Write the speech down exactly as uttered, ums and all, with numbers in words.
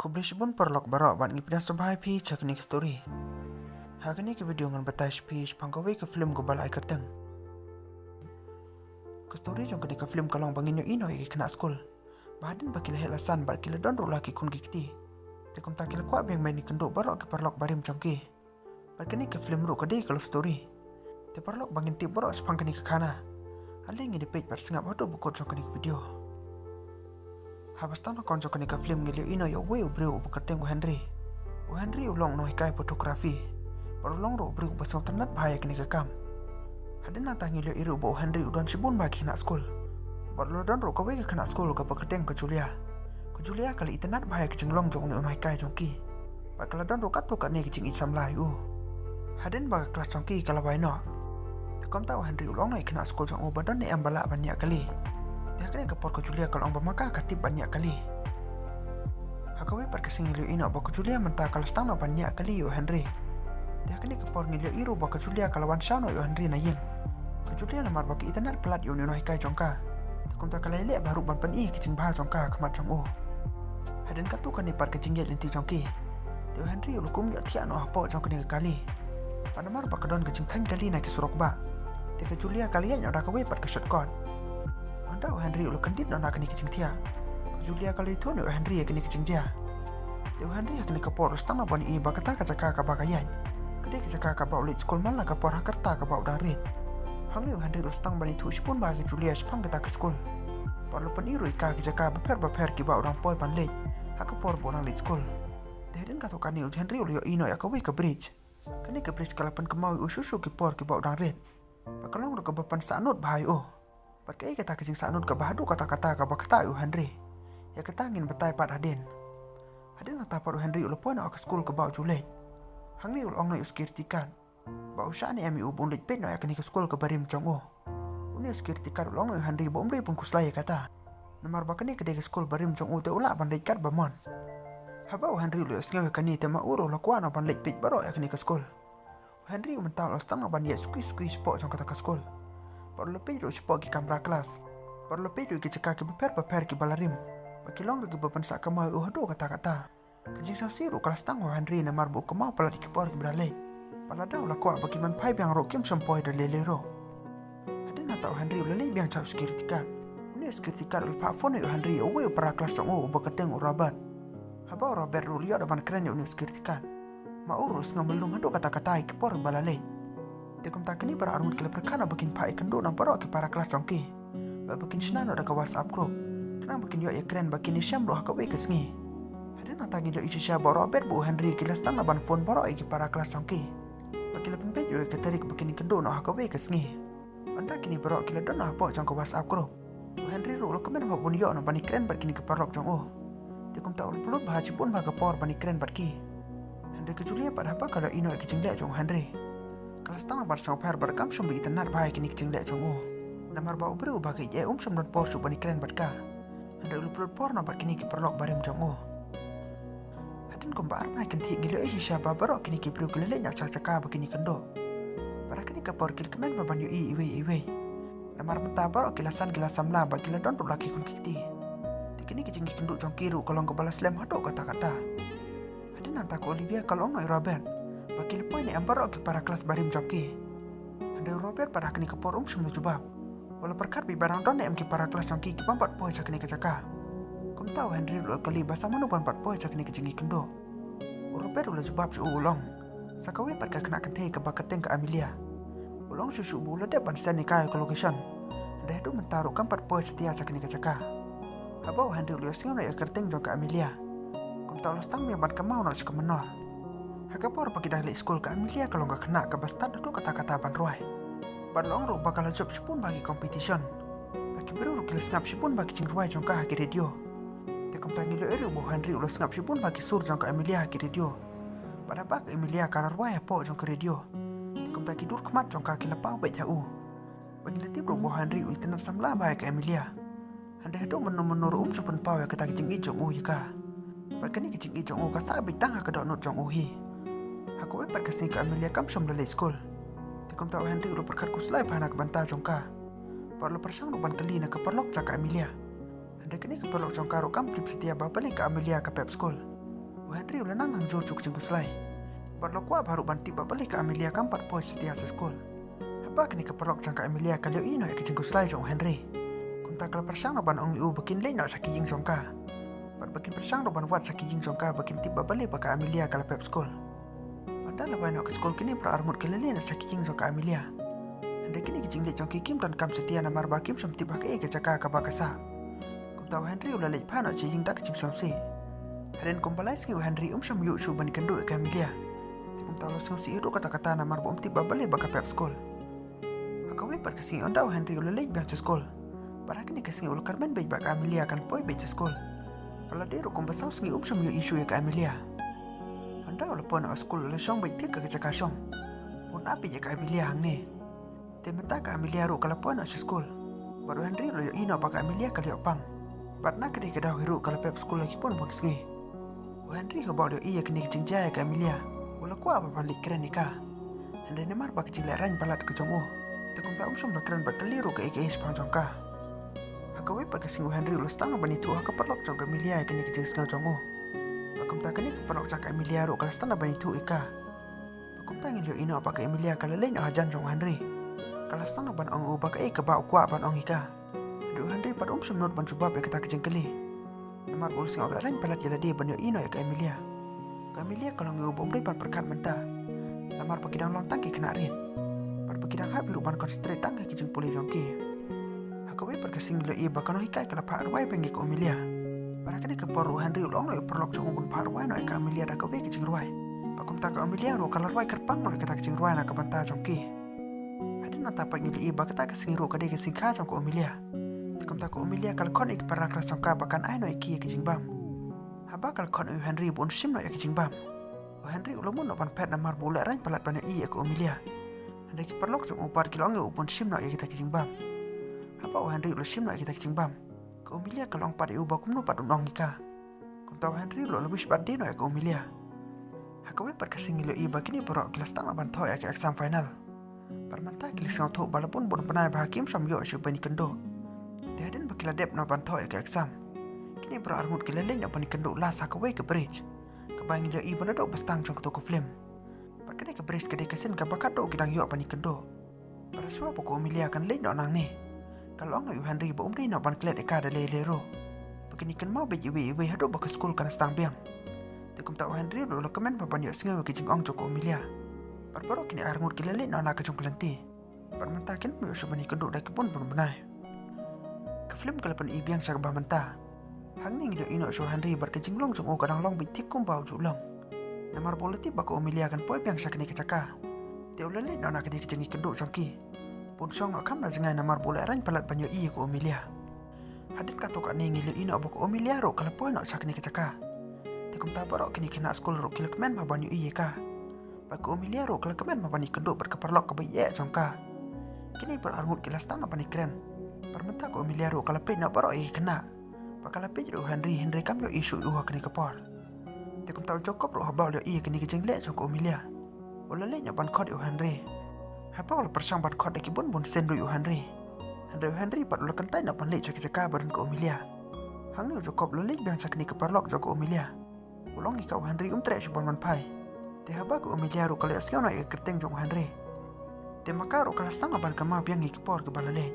Khublei shibun paralok baroh bad ngi pdiang sngewbha ïa phi sha kane ka story. Ha kane ka video ngan batai sha phi shaphang kawei ka film kaba la ai kyrteng. Ka story jong kane ka film ka long ba ngin ïohi noh ïa ki khynnah skul ba hadien ba ki la heh la san bad ki la don ruh la ki khun ki kti, te kumta ki la kwah biang ban ïakynduh baroh ki paralok barim jong ki. Bad kane ka film ruh ka dei ka love story. Te paralok ba ngin tip baroh shaphang kane ka khana, ale ngin ïa peit bad sngap haduh ba kut jong kane ka video. Haba sdang na kawei jong kane ka film ngi la ïohi noh ïa uwei u briew uba kyrteng u Henry. U Henry u long u nonghikai photography bad u long ruh u briew uba sngewtynnat bha ïa kane ka kam. Hadien nangta ngi la ïohi ruh ba u Henry u don shibun bha ki khynnah skul bad u la don ruh kawei ka khynnah skul kaba kyrteng ka Julia. Ka Julia ka la itynnat bha ïa ka jinglong jong une u nonghikai jong ki bad ka la don ruh katto katne ka jingïeit samla ïa u. Hadien ba ka klas jong ki ka la wai noh, te kumta u Henry u la ong noh ïa ki khynnah skul jong u ba don ne em ba lah ban ñiah kali. Te ha kane ka por ka Julia ka la ong ba ma ka ka tip ban ñiah kali. Ha kawei pat ka sngi ngi la ïohi noh ba ka Julia mynta ka la sdang noh ban ñiah kali ïa u Henry. Te ha kane ka por ngi la ïohi ruh ba ka Julia ka la wan shaw noh ïa u Henry na ïing. Ka Julia namar ba ka itynnat palat ïa une u nonghikai jong ka, te kumta ka la ïaleh bha ruh ban pyni ïa ka jingbha jong ka ha khmat jong u. Hadien katto katne pat ka jingïaid lynti jong ki, te u Henry u la kum ïohthiah noh hapoh jong kane ka kali. Bad namar ba ka don ka jingthaiñ kali na ki surok bah, te ka Julia ka la ïaid noh da kawei pat ka shortcut. Hynda u Henry u la kyndit noh na kane ka jingthiah, ka Julia ka la ïathuh noh ïa u Henry ïa kane ka jingjia. Te u Henry ha kane ka por u la sdang noh ban ïohi ba kata ka jaka kaba ka ïaid ka dei ka jaka kaba u leit skul man la ka por ha ka rta kaba u dang rit. Hangne u Henry u la sdang ban ïathuh shibun bha ïa ka Julia shaphang kata ka skul bad u la pyni ruh ïa ka ki jaka bapher bapher kiba u dang poi ban leit ha ka por ba u dang leit skul. Te hadien katto katne u Henry u la ïohi noh ïa kawei ka bridge. Kane ka bridge ka la pynkynmaw ïa u shuh shuh ki por kiba u dang rit bad ka long ruh kaba pynsahnut bha ïa u. Bad kaei kata ka jingsahnud kaba haduh katta katta kaba ktah ïa u Henry, ïa kata ngin batai pat hadien. Hadien nangta pat u Henry u la poi noh ha ka skul kaba u ju leit. Hangne u la ong noh ïa u security guard ba u shah ne em ïa u ba un leit peit noh ïa kane ka skul kaba rim jong u. Une u security guard u la ong noh ïa u Henry ba um dei ban khuslai ïa kata, namar ba kane ka dei ka skul ba rim jong u, te u lah ban leit katba mon. Haba u Henry u la ïohsngew ïa kane, te ma u ruh u la kwah noh ban leit peit baroh ïa kane ka skul. U Henry u mynta u la sdang noh ban ïaid sukwi sukwi shapoh jong kata ka skul bad u la peit ruh shapoh ki kamra klas bad u la peit ruh ki jaka kiba pher bapher kiba la rim, ba ki long ruh kiba pynsah kamai ïa u haduh katta katta. Ka jingsngewsih ruh ka la sdang ha u Henry namar ba u kynmaw palat ïa ki por kiba la leit bad lada u la kwah ba kin wan phai biang ruh kim shym poi da lei lei ruh. Hadien nangta u Henry u la leit biang sha u security guard. Une u security guard u la phah phone ïa u Henry ïa uwei u para klas jong u uba kyrteng u Robert. Haba u Robert ruh u la ïoh da ban kren ïa une u security guard, ma u ruh u la sngewmyllung haduh katta katta ïa ki por ba la leit. Te kumta kine baroh arngut ki la pyrkhat noh ba kin phah ïakynduh noh baroh ki para klas jong ki bad ba kin shna noh da ka WhatsApp group khnang ba kin ïoh ïakren ba kin ïashem ruh ha kawei ka sngi. Hadien nangta ngi la ïohi shisha ba u Robert bad u Henry ki la sdang noh ban phone baroh ïa ki para klas jong ki bad ki la pynbeit ruh ïa ka tarik ba kin ïakynduh noh ha kawei ka sngi. Hynda kine baroh ki la don noh hapoh jong ka WhatsApp group, u Henry ruh u la kmen ba un ïoh noh ban ïakren bad kine ki paralok jong u. Te kumta u la pynlut bha shibun bha ka por ban ïakren bad ki. Hynrei ka Julia pat haba ka la ïohi noh ïa ka jingleh jong u Henry, ka la sdang ban sngewpher bad kam shym la itynnat bha ïa kine ki jingleh jong u. Namar ba u briew uba ka ïeit um shym don por shuh ban ïakren bad ka. Hynrei u la pynlut por noh bad kine ki paralok barim jong u. Hadien kumba ar bnai kynthih ngi la ïohi shisha ba baroh kine ki briew ki la leit noh sha jaka ba kin ïakynduh. Bad ha kane ka por ki la kmen bha ban ïohi iwei iwei. Namar mynta baroh ki la san ki la samla bad ki la don ruh la ki khun ki kti. Te kine ki jingïakynduh jong ki ruh ka long kaba la slem haduh katta katta. Hadien nangta ka Olivia ka la ong noh ïa u Robert ba ki la poi ne em baroh ki para klas barim jong ki. Hynrei u Robert pat ha kane ka por um shym la jubab. U la pyrkhat beit ba dang don ne em ki para klas jong ki ki bym pat poi sha kane ka jaka. Kumta u Henry u la kylli ba sa mano ban pat poi sha kane ka jingïakynduh. U Robert u la jubab sha u, u la ong, sa kawei pat ka khynnah kynthei kaba kyrteng ka Amelia. U la ong shuh shuh ba u la dep ban send ïa ka ïa ka location, hynrei haduh mynta ruh kam pat poi satia sha kane ka jaka. Haba u Henry u la ïohsngew noh ïa ka kyrteng jong ka Amelia, kumta u la sdang biang ban kynmaw noh sha ka mynnor. Ha ka por ba ki dang leit skul, ka Amelia ka long ka khynnah kaba stad haduh katta katta ban rwai. Bad la ong ruh ba ka la jop shibun bha ki competition. Bad ki briew ruh ki la sngap shibun bha ki jingrwai jong ka ha ki radio. Te kumta ngi la ïohi ruh ba u Henry u la sngap shibun bha ki sur jong ka Amelia ha ki radio. Bad haba ka Amelia ka la rwai hapoh jong ka radio, te kumta ki dur khmat jong ka ki la paw beit ha u. Bad ngi la tip ruh ba u Henry u itynnat samla bha ïa ka Amelia. Hynrei haduh mynno mynno ruh um ju pynpaw ïa kata ka jingïeit jong u ïa ka. Bad kane ka jingïeit jong u ka sah beit tang ha ka dohnud jong u hi. Ha kawei pat ka sngi ka Amelia kam shym la leit skul. Te kumta u Henry u la pyrkhat khuslai bha na ka bynta jong ka. Bad u la pyrshang ruh ban kylli na ka paralok jong ka Amelia. Hynrei kane ka paralok jong ka ruh kam tip satia ba balei ka Amelia ka pep skul. U Henry u la nang nang jur sha ka jingkhuslai. Bad u la kwah bha ruh ban tip ba balei ka Amelia kam pat poi satia sha skul. Haba kane ka paralok jong ka Amelia ka la ïohi noh ïa ka jingkhuslai jong u Henry, kumta ka la pyrshang noh ban ong ïa u ba kin leit noh sha ka ïing jong ka. Bad ba kin pyrshang noh ban wad sha ka ïing jong ka ba kin tip ba balei ba ka Amelia ka la pep skul. Hynda la wai noh ka skul, kine baroh arngut ki la leit noh sha ka ïing jong ka Amelia. Hynrei kine ki jingleit jong ki kim donkam satia namar ba kim shym tip ha kaei ka jaka kaba ka sah. Kumta u Henry u la leit phai noh sha ïing da ka jingsngewsih. Hadien kumba lai sngi u Henry um shym ïoh shuh ban ïakynduh ïa ka Amelia. Te kumta u la sngewsih ruh katta katta namar ba um tip ba balei ba ka pep skul. Ha kawei pat ka sngi hynda u Henry u la leit biang sha skul, bad ha kane ka sngi u la kyrmen beit ba ka Amelia kan poi beit sha skul. Bad la dei ruh kumba saw sngi um shym ïohi shuh ïa ka Amelia. Hynda u la poi noh sha skul u la shong beit thik ha ka jaka shong, bun ap beit ïa ka Amelia hangne. Te mynta ka Amelia ruh ka la poi noh sha skul, bad u Henry u la ïohi noh ba ka Amelia ka la ïoh pang. Bad na ka dei ka daw hi ruh ka la pep skul la ki bun bun sngi. U Henry haba u la ïohi ïa kane ka jingjia ïa ka Amelia, u la kwah bha ban leit kren ïa ka. Hynrei namar ba ka jinglehraiñ palat ka jong u, te kumta um shym la kren bad kylli ruh kaei kaei shaphang jong ka. Ha kawei pat ka sngi u Henry u la sdang noh ban ïathuh ha ka paralok jong ka Amelia ïa kane ka jingsngew jong u. Bad kumta kane ka paralok jong ka Amelia ruh ka la sdang noh ban ïathuh ïa ka. Bad kumta ngi la ïohi noh ba ka Amelia ka la leit noh hajan jong u Henry. Ka la sdang noh ban ong ïa u ba kaei kaba u kwah ban ong ïa ka. Hynrei u Henry pat um shym nud ban jubab ïa kata ka jingkylli. Namar ba u la sngew lehraiñ palat ïa lade ban ïohi noh ïa ka Amelia. Ka Amelia ka la ong ïa u ba um dei ban pyrkhat mynta, namar ba ki dang long tang ki khynnah rit, bad ba ki dang hap hi ruh ban concentrate tang ha ki jingpule jong ki. Ha kawei pat ka sngi ngi la ïohi ba ka nonghikai ka la phah rwai biang ïa ka Amelia. Bad ha kane ka por ruh u Henry u la ong noh ïa u paralok jong u ban phah rwai noh ïa ka Amelia da kawei ka jingrwai. Bad kumta ka Amelia ruh ka la rwai kyrpang noh ïa kata ka jingrwai na ka bynta jong ki. Hadien nangta pat ngi la ïohi ba kata ka sngi ruh ka dei ka sngi kha jong ka Amelia. Te kumta ka Amelia ka la khot ïa ki para klas jong ka ba kan ai noh ïa ki ïa ka jingbam. Haba ka la khot ïa u Henry ba un shim noh ïa ka jingbam, u Henry u la mut noh ban phet namar ba u lehraiñ palat ban ïohi ïa ka Amelia. Hynrei ki paralok jong u pat ki la ong ïa u ba un shim noh ïa kita ki jingbam. Haba u Henry u la shim noh ïa kita ki jingbam, ka Amelia ka la ong pat ïa u ba kumno pat un ong ïa ka. Kumta u Henry u la lawis bad die noh ïa ka Amelia. Ha kawei pat ka sngi ngi la ïohi ba kine baroh ki la sdang noh ban thoh ïa ka exam final. Bad mynta ki la sngewthuh ba la bun bun bnai ba kim shym ïoh shuh ban ïakynduh. Te hadien ba ki la dep noh ban thoh ïa ka exam, kine baroh arngut ki la leit noh ban ïakynduh la sha kawei ka bridge, kaba ngi la ïohi ba naduh ba sdang jong kato ka film. Bad kane ka bridge ka dei ka sien kaba khadduh ki dang ïoh ban ïakynduh. Bad shuwa ba ka Amelia kan leit noh nangne, ka la ong ïa u Henry ba um dei noh ban klet ïa ka da lei lei ruh, ba kin ïakynmaw beit iwei iwei haduh ba ka skul kan sdang biang. Te kumta u Henry ruh u la kmen bha ban ïohsngew ïa ka jingong jong ka Amelia. Bad baroh kine arngut ki la leit noh na ka jong ka lynti. Bad mynta kin ym ïoh shuh ban ïakynduh da ki bun bun bnai. Ka film ka la pyni biang sha kaba mynta. Hangne ngi la ïohi noh sha u Henry bad ka jinglong jong u ka dang long beit thik kumba u ju long. Namar ba u la tip ba ka Amelia kan poi biang sha kane ka jaka, te u la leit noh na kane ka jingïakynduh jong ki. Bun shong noh kham da jngai namar ba u lehraiñ palat ban ïohi ïa ka Amelia. Hadien katto katne ngi la ïohi noh ba ka Amelia ruh ka la poi noh sha kane ka jaka. Te kumta baroh kine ki khynnah skul ruh ki la kmen bha ban ïohi ïa ka. Bad ka Amelia ruh ka la kmen bha ban ïakynduh bad ka paralok kaba ïeit jong ka. Kine baroh arngut ki la sdang noh ban ïakren. Bad mynta ka Amelia ruh ka la peit noh baroh ïa ki khynnah. Bad ka la peit ruh ïa u Henry, hynrei kam ïohi shuh ïa u ha kane ka por. Te kumta u Jacob ruh haba u la ïohi ïa kane ka jingleh jong ka Amelia, u la leit noh ban khot ïa u Henry. Haba u la pyrshang ban khot da ki bun bun sien ruh ïa u Henry, hynrei u Henry pat u la kyntait noh ban leit sha ka jaka ba don ka Amelia. Hangne u Jacob u la leit biang sha kane ka paralok jong ka Amelia. U la ong ïa ka u Henry um treh shuh ban wan phai. Te haba ka Amelia ruh ka la ïohsngew noh ïa ka kyrteng jong u Henry, te ma ka ruh ka la sdang noh ban kynmaw biang ïa ki por kiba la leit.